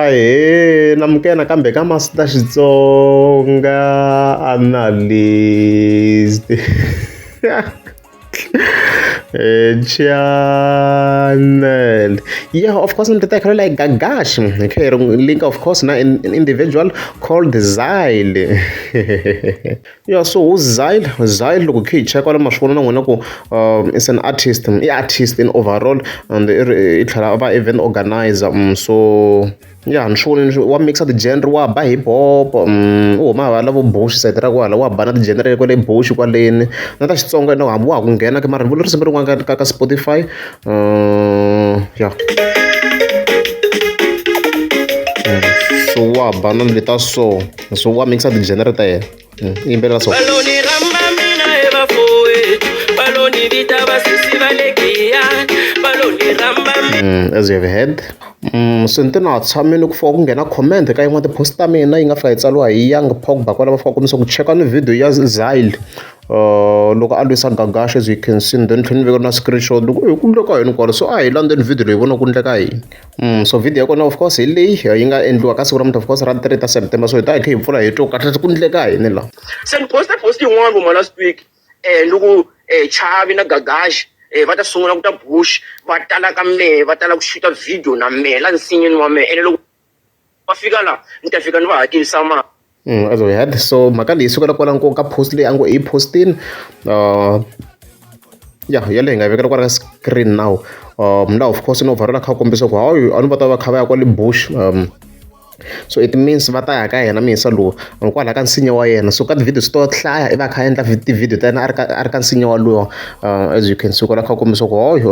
Ahee namukela nakambe ka Master Xitsonga Analyst channel. Yeah, of course, ni ta like Gagash. Okay, link of course na an individual called Zyle. Yeah, so who's Zyle? Zyle loko khe hi cheka kwala ma swi vona na n'wina ku is an artist, i artist in overall and i tlhela a va event organizer. So ya ni swi vonile wa mixa ti-genre wa ba hip hop u huma hala vo Bush side ra kwala wa ba na ti-genre kwale Bush kwaleni na ta Xitsonga na hambi wa ha ku nghena ke mara ni vula risimu rin'wana ka Spotify ya so wa ba na leta so so wa mixa ti-genre ta yena yimbelela so. As you have heard so ni te na ha tshamile ku fika ku nghena comment ka yin'wana ti-post ta mina yi nga fika yi tsariwa hi Young Pogba kwala va fika kombisa ku cheka ni video ya Zyle loko a lwisa Gagash as you can see then tlhela ni veka na screenshot loko ku endleka yini kwala so a hi landzeni video leyi vona ku endleka yini so video ya kona of course hi leyi yi nga endliwa ka siku ra of course ra 3 ta September so hi ta hi kha hi pfula hi twa kahle ku endleka yini la. Se ni posta post yin'wana voma last week loko Chavi na Gagash va ta sungula ku ta Bush va tala ka mehe va tala ku shoot video na mehe la nsinyeni wa mehe ene loko va fika la ni ta fika ni va hakelisa mali. As we had so mhaka leyi sukela kwala nko ka post leyi a ngo i postini ya yaleyo hi nga yi vekela kwala ka screen now na of course no overall a kha a kombisa ku hayi a ni va ta va kha va ya kwale Bush so it means va ta ya ka yena muyisa lowu kwalaha ka nsinya wa yena so ka ti-videos to hlaya i va a kha a endla ti-video ta yena a ri ka a ri ka nsinya walowo as you can see kwala kha kombisa ku hayi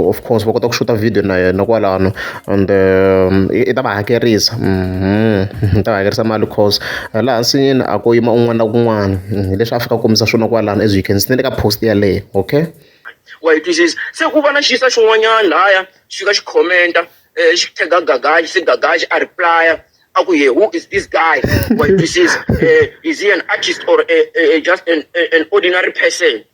of course va kota ku xuta video na yena kwalano and i ta va hakerisa i ta va hakerisa mali cause laha nsinyeni a ko yima un'wana na kun'wana hi leswi a fika a kombisa swona kwalano as you can see na le ka post yaleyo okay. Wa yi twisisa se ku va na xisa xin'wanyana lahaya xi fika xi comment xi tag Gagash se Gagash a reply a ku ye who is this guy wa yi twisisa is he an artist or just an ordinary person.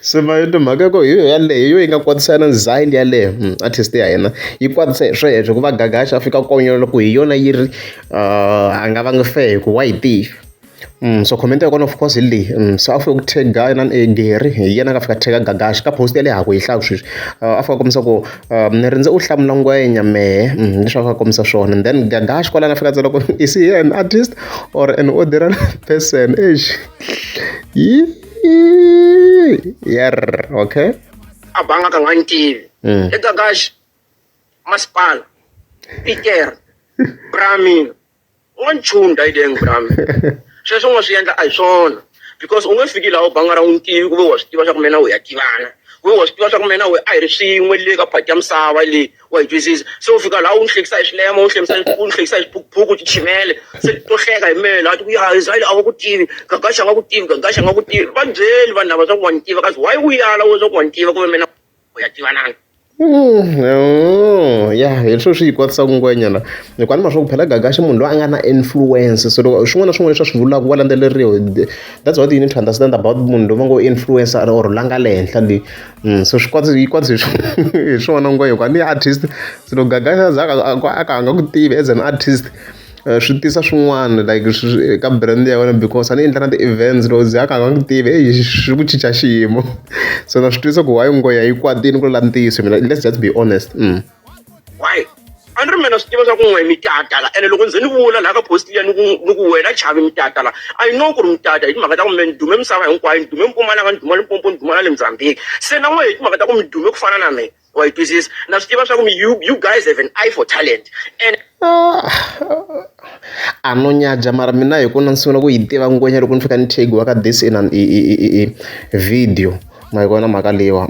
Se ma mhaka ya ko hi yo yaleyo hi yo yi nga kwatisa na Zyle yaleyo artist ya hina yi kwatisa hi sweswo ku va Gagash a fika konyolola ku hi yona yi ri a nga vangi fair hi ku wa yi tiva. So comment ya kona of course hi leyi so a fika ku tag na Gary hi yena a nga fika tag Gagash ka post yaleyo ha ku yi hlaya sweswi a fika kombisa ku ni rindze u hlamula ngwenya mehe leswi a fika kombisa swona and then Gagash kwalano a fika tsala ku is he an artist or an ordinary person eish yerr okay. A banga ka nga ni tivi i Gagash masipala Peter bra mina. U nga ni chunda ideng bra sweswo u nga swi endla a hi swona because u nge fiki laha u banga ra n'wi tivi ku ve wa swi tiva swa ku mina na wehe ha tivana ku ve wa swi tiva swa ku mina na wehe a hi ri swin'we le ka phati ya misava le wa yi twisisa se u fika laha u ni hlekisa hi swilema u ni hlekisa u ni hlekisa hi swiphukuphuku tichimele se to hleka hi mehe laha ti ku ya Zyle a va ku tivi Gagash a nga ku tivi Gagash a nga ku tivi va byeli vanhu lava swa ku wa ni tiva kasi why u yala wo swa ku wa ni tiva ku ve mina ya tivanana. Ya hi swona swi yi kwatisaka ngwenya la hikuva ni ma swa ku phela Gagash i munhu loyi a nga na influence so loko swin'wana na swin'wana leswi a swi vulaka wa landzeleriwa that's what you need to understand about munhu loyi va ngo influencer or la nga le henhla le so swi kwatisa yi kwatisa hi swona ngwenya hikuva ni artist se loko Gagash a za a ka a nga ku tivi as an artist swi tisa swin'wana like ka brand ya wena because a ni endla na ti-events loko ze a ka a nga ku tivi eyi swi ku cinca xiyimo so na swi twisisa ku why nghoya yi kwatile ku la ntiyiso mina let's just be honest. Why a ni ri mina swi tiva swa ku n'we mi tata la ene loko ndzi ni vula laha ka post liya ni ku ni ku wena chavi mi tata la I know ku ri mi tata hi timhaka ta ku me ni dume misava hinkwayo ni dume Mpumalanga ni duma Limpopo ni duma na le Mozambique se na n'we hi timhaka ta ku mi dume ku fana na mehe wa yi twisisa na swi tiva swa ku you guys have an eye for talent and a no nyaja mara mina hi ku na ni sungula ku yi tiva ngwenya loko ni fika ni tag-iwa ka this in i video ma yi vona mhaka leyiwa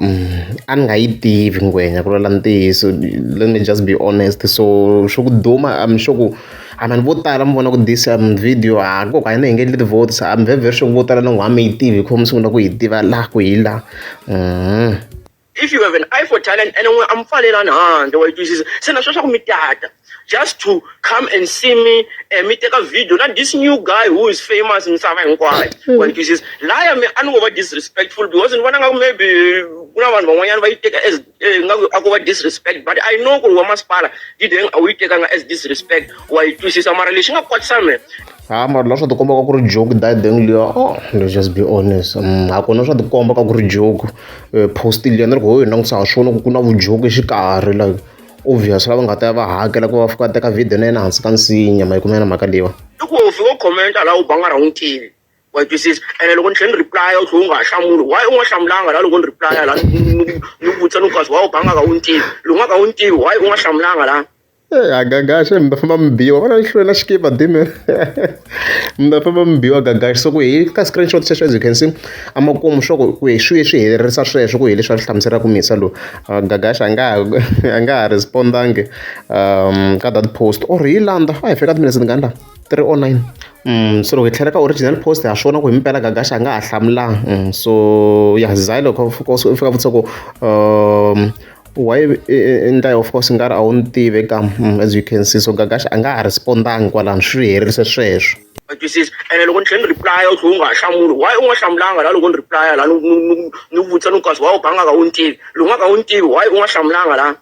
a ni nga yi tivi ngwenya ku vulavula ntiyiso let me just be honest so swo ku duma I'm sure ku I mean vo tala mi vona ku this video a ko ka hina hi nge endli ti-votes I'm very very sure vo tala na n'wina a mi yi tivi hikuva mi sungula ku yi tiva laha ku hi la. If you have an eye for talent ene n'we a mi pfalelani handle wa yi twisisa se na sweswaku mi tata Just to come and see me, mi teka video na this new guy who is famous misava hinkwayo. Wa ni twisisa? Laya mi a ni ngo va disrespectful because ni vona nga ku maybe ku na vanhu van'wanyana va yi teka as nga ku a ko va disrespect, but I know ku ri wa masipala Dideng a wu yi tekanga as disrespect, wa yi twisisa, mara lexi nga kwatisa me. Ha mara la swa tikomba ka ku ri joke Dideng liya. Oh, let's just be honest. Hakona swa tikomba ka ku ri joke. Post liya ni ri ku ho hi langutisa ha swona ku ku na vujoke exikarhi, like obvious lava nga ta ya va hakela ku va fika teka video na yena hansi ka nsinya ma yi kumela mhaka leyiwa. I ku u fika u commenta laha u ba nga ri a wu ni tivi, wa yi twisisa? Ene loko ni tlhela ni reply u tlhela u nga ha hlamuli. Why u nga hlamulanga laha loko ni reply laha ni vutisa ni ku kasi why u ba nga ka u ni tivi? Loko u nga ka u ni tivi why u nga hlamulanga laha? A Gagash mi ta famba mi biwa vona yi hlwela xikipa dime mi ta famba mi biwa Gagash. So ku hi ka screenshot xexo, as you can see, amakumu swa ku ku hi swi swi herisa sweswo ku hi leswi a swi hlamuselaka misa lowu. Gagash a nga ha respondangi ka that post or hi landza a hi fika timinetse tingani la 3:09. So loko hi tlhela ka original post ha swona ku hi mpela Gagash a nga ha hlamulanga. So ya Zilo of course u fika vutisa ku why ndla, of course nga ri a wu ni tivi eka, as you can see. So Gagash a nga ha respondangi kwalano, swi herise sweswo. Wa twisisa? Ene loko ni tlhela ni reply u tlhela u nga ha hlamuli. Why u nga hlamulanga laha loko ni reply laha ni vutisa ni ku kasi why u ba nga ka u ni tivi? Loko u nga ka u ni tivi why u nga hlamulanga laha?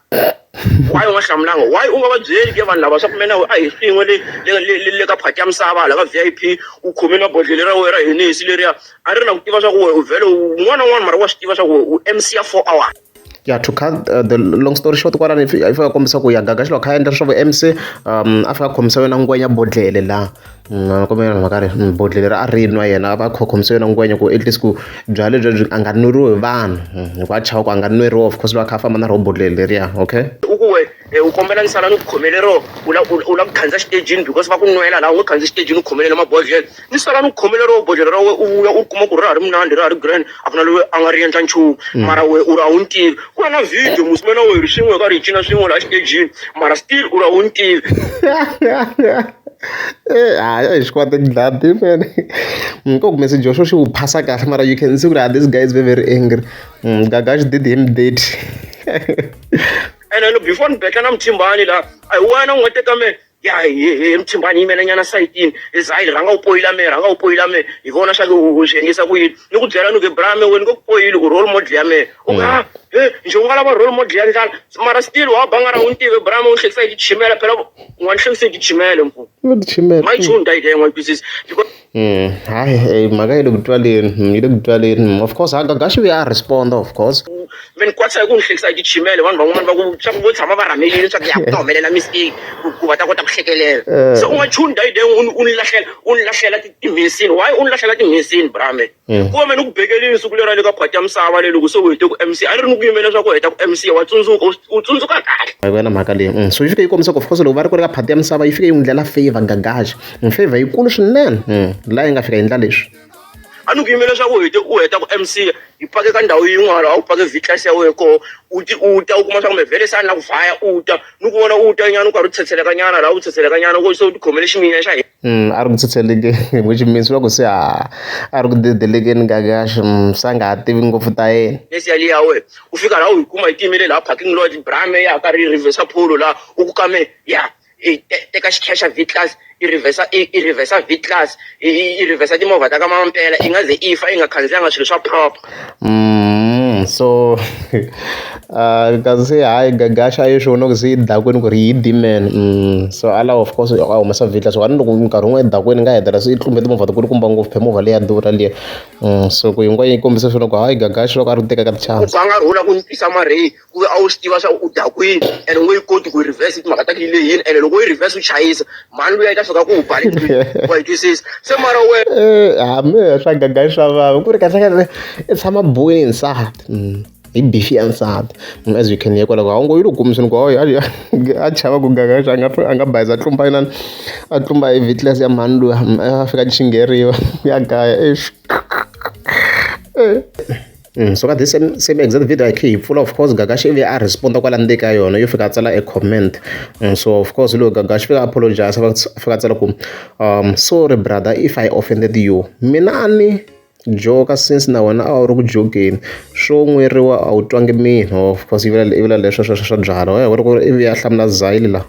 Why u nga hlamulanga? Why u nga va byeli ke vanhu lava swa ku mina a hi swin'we le ka phati ya misava hala ka VIP, u khome na bodlele ra wena ra Hennessy leriya a ri na ku tiva swa ku wena u vhele un'wana na un'wana, mara wa swi tiva swa ku u MC ya 4 hours. Yeah, to cut the long story short, kwalano i fika kombisa ku ya Gagash loko a endla swa vu MC, a fika a khomisa yona ngwenya bodlele laha kumbe mhaka ri bodlele ri a ri nwa yena, a va khomisa yona ngwenya ku at least ku byala lebyi a nga nweriwi hi vanhu, hikuva a chava ku a nga nweriwa, of course loko a kha a famba na roho bodlele leriya, okay. U ku we u kombela ni sala ni ku khomele ro u la ku khandziya xitejini because va ku nwela laha u nge khandziyi xitejini u khomelele mabodhlele, ni sala ni ku khomele ro bodhlele ra we u vuya u kuma ku ra ha ri mnandzi, ra ha ri grand, a ku na loyi a nga ri endla nchumu, mara we u ri a wu ni tivi. Ku na na video musi mina we hi ri swin'we hi karhi hi cina swin'we laha xitejini, mara still u ri a wu ni tivi. Hayi, xi kota ku dlaya timene ko ku message xo xi wu phasa kahle, mara you can see ku ri this guy is very, very angry. Gagash did him dirty. Ene before ni betla na Mthimbani laha a hi wena u nga teka me ya hi Mthimbani yimela nyana sayitini hi rhanga u poyila me, rhanga u poyila me, hi vona swa ku u swi endlisa ku yini. Ni ku byela ni ku bra me wena ni ku poyili u role model ya mehe, u ku ha he njhe u nga lava role model ya ndlala, mara still wa ba nga ra u ni tive bra me, u hlekisa hi tichimela phela, u nga ni hlekisa hi tichimele mfu mayichuni ta yi n'wa twisisa because Hayi, mhaka yi le ku twaleni, yi le ku twaleni. Of course ha Gagash vuya a respond, of course. Me ni kwatisa hi ku ni hlekisa hi tichimele vanhu van'wana va ku swa ku vo tshama va rhamelile swa ku ya ku ta humelela mistake ku va ta kota ku hlekelela, se u nga chuni dayideng u ni lahlela, u ni lahlela timhinsini. Why u ni lahlela timhinsini bra me? Ku va me ni ku bekelini siku leri le ka phati ya misava leyi loko se u hete ku MC, a ni ri ni ku yimela swa ku heta ku MC, wa tsundzuka, u tsundzuka kahle. Hi wena mhaka leyi. So yi fike yi kombisa ku of course loko va ri ku ri ka phati ya misava yi fike yi n'wi ndlela favor Gagash, favor yikulu swinene, laha yi nga fika yi endla leswi. A ni ku yimela swa ku u heta ku MC, hi pake ka ndhawu yin'wana a wu pake V-Class ya wena koho, u ti u ta u kuma swa ku me vhele se a ni la ku vhaya, u ta ni ku vona u ta nyana u karhi u tshetseleka nyana laha u tshetseleka nyana ku se u tikhomele ximinya xa hina. A ri ku tshetselekeni which means va ku se a ri ku dedelekeni Gagash, se a nga ha tivi ngopfu ta yena. Lesi ya liya wena u fika laha u yi kuma yi tiyimele laha parking lot brame ya ha karhi yi reverse polo laha u ku kame ya i teka xikhexa V-Class i reverse i reverse V-Class i reverse timovha ta ka mampela i nga ze i fa i nga khandziyanga swilo swa proper. So kasi hayi Gagash a yi swi vona ku se yi dakwini ku ri yi dimene. So a lava of course a humesa V-Class wani loko nkarhi wun'we edakwini nga hetelela se yi tlumbe timovha tikulukumba ngopfu phe movha leya durha liya. So ku hinkwayo yi kombisa swona ku hayi Gagash loko a ri ku teka ka u ti-chance. Ba nga rhula ku ni twisa marheyi ku ve a wu swi tiva swa ku u dakwini ene u nge yi koti ku yi reverse timhaka ta ku yi lehini, ene loko u yi reverse u chayisa mhani luya yi ta fika ku u ba le ndlwini, wa yi twisisa se mara wena. Hambi swa Gagash swa vava ku ri kahle kahle i tshama buweni nsati hi beef ya nsati, as you can hear kwalaho a wu ngo yi le ku kombiseni ku hayi a chava ku Gagash a nga bayiza a tlumba inani a tlumba hi V-Class ya mhani luya a fika a chingheriwa ya kaya eish. So ka this same, same exact video hi khe hi pfula, of course Gagash ivi a responda kwala ndzeni ka yona yo fika a tsala a comment. So of course loko Gagash fika apologize, a fika a tsala ku sorry brother if I offended you, mina a ni joka since na wena a wu ri ku jokeni swo nweriwa a wu twangi mina. Of course yi vula leswo swa byalwa ri ku ivi a hlamula Zayile la.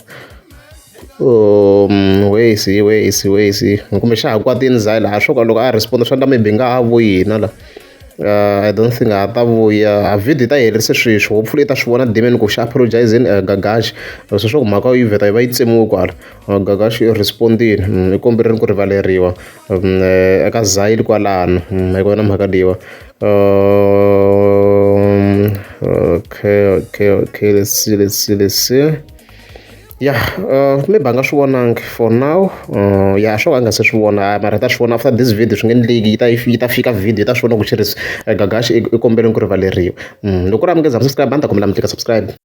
Wesi wesi wesi kumbe xa ha kwatini Zyle ha swo ka loko a respond swi endla maybe nga ha vuyi hina la I don't think a ta vuya a video yi ta yi herise sweswi hopefully i ta swi vona Damian ku xa apologizing Gagash sweswo ku mhaka yi vheta yi va yi tsemiwe kwala Gagash i respond-ini i komberile ku rivaleriwa eka Zyle kwalano hi kona mhaka leyiwa okay okay okay let's see let's see let's see ya maybe a nga swi vonangi for now ya swo a nga se swi vona mara ta swi vona after this video swi nge endleki yi ta yi ta fika video yi ta swi vona ku xi Gagash i kombeleni ku rivaleriwa loko ku ri a mi nge za subscribe a ni ta kombela mi tlika subscribe.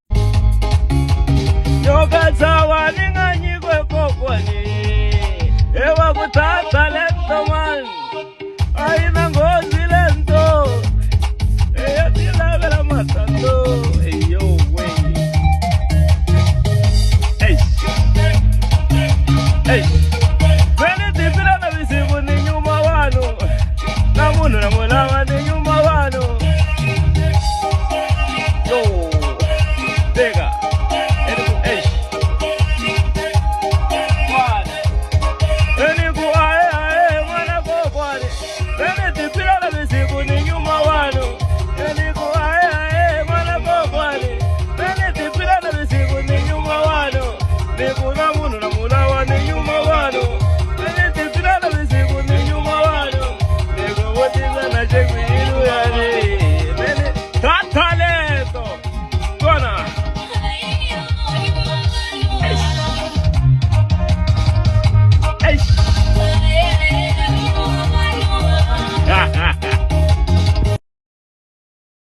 Yoka tsawa ni nga nyikwe kokwani ewa ku tata le ntomani.